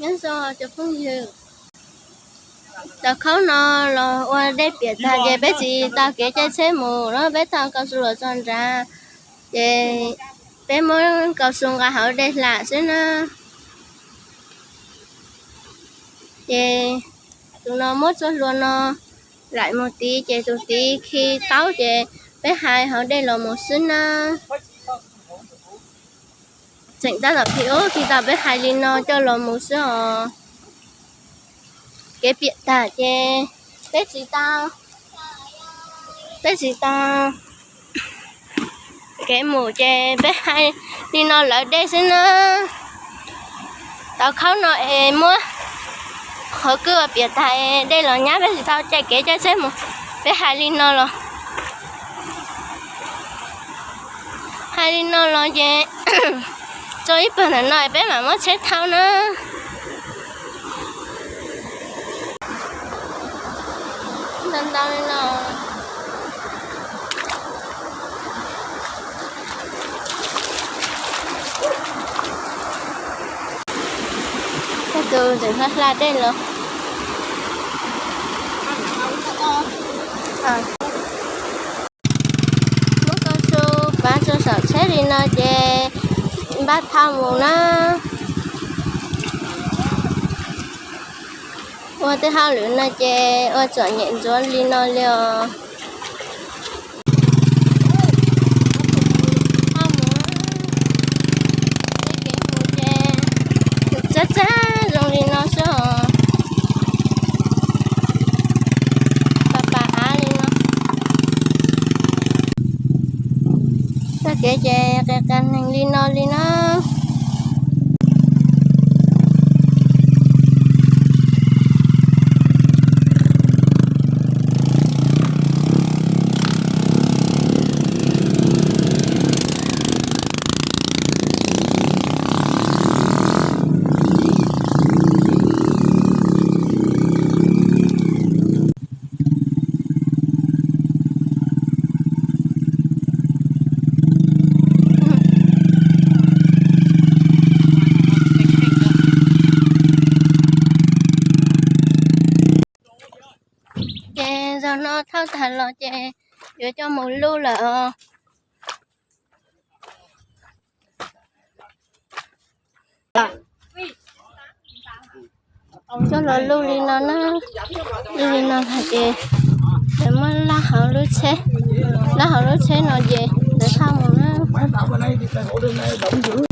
Nyob zoo cov phooj ywg, tau khaub no los ua dej piam tag ces peb tsis tau kev caij tsheb mus na, peb thauj kaus su los txog nrad ces peb muab kaus su nqa hauv dej hla xwb na. Ces tus no muab txoj hlua no laim mus tid ces tus tid khi taub ces peb hais hauv dej los mus xwb na. Tseem tab tom khi ub khi tau peb hais li no coj los mus xwb os. Kev piam tag ces peb tsis tau, peb tsis tau kev mus ces peb hais li no lawv dej xwb na. Tau khaub no es muab qhov kwj ua piam tag es dej los nyab, peb tsis tau caij kev caij tsheb mus, peb hais li no los, hais li no los ces txog ib pawg ntawm no peb mam muab tsheb thauj na. Ntau ntau li no. Tej tus tseem hla hla dej los. Muab kaus su pav tso saum tsheb li no ces npaj thauj mus na. Ua tej hauj lwm no ces ua txom nyem ntsuav li no li os. Tej kev mus ces tsab tsab zoo li no xwb os. Pam pam av li no. Txoj kev ces qias qias neeg li no li na. Ces zaum no thauj tag los ces yuav coj mus luj lawm os. Coj los luj li no na, luj li no hais tias lawv muab lab hauv lub tsheb, lab hauv lub tsheb no ces lawv thauj mus na.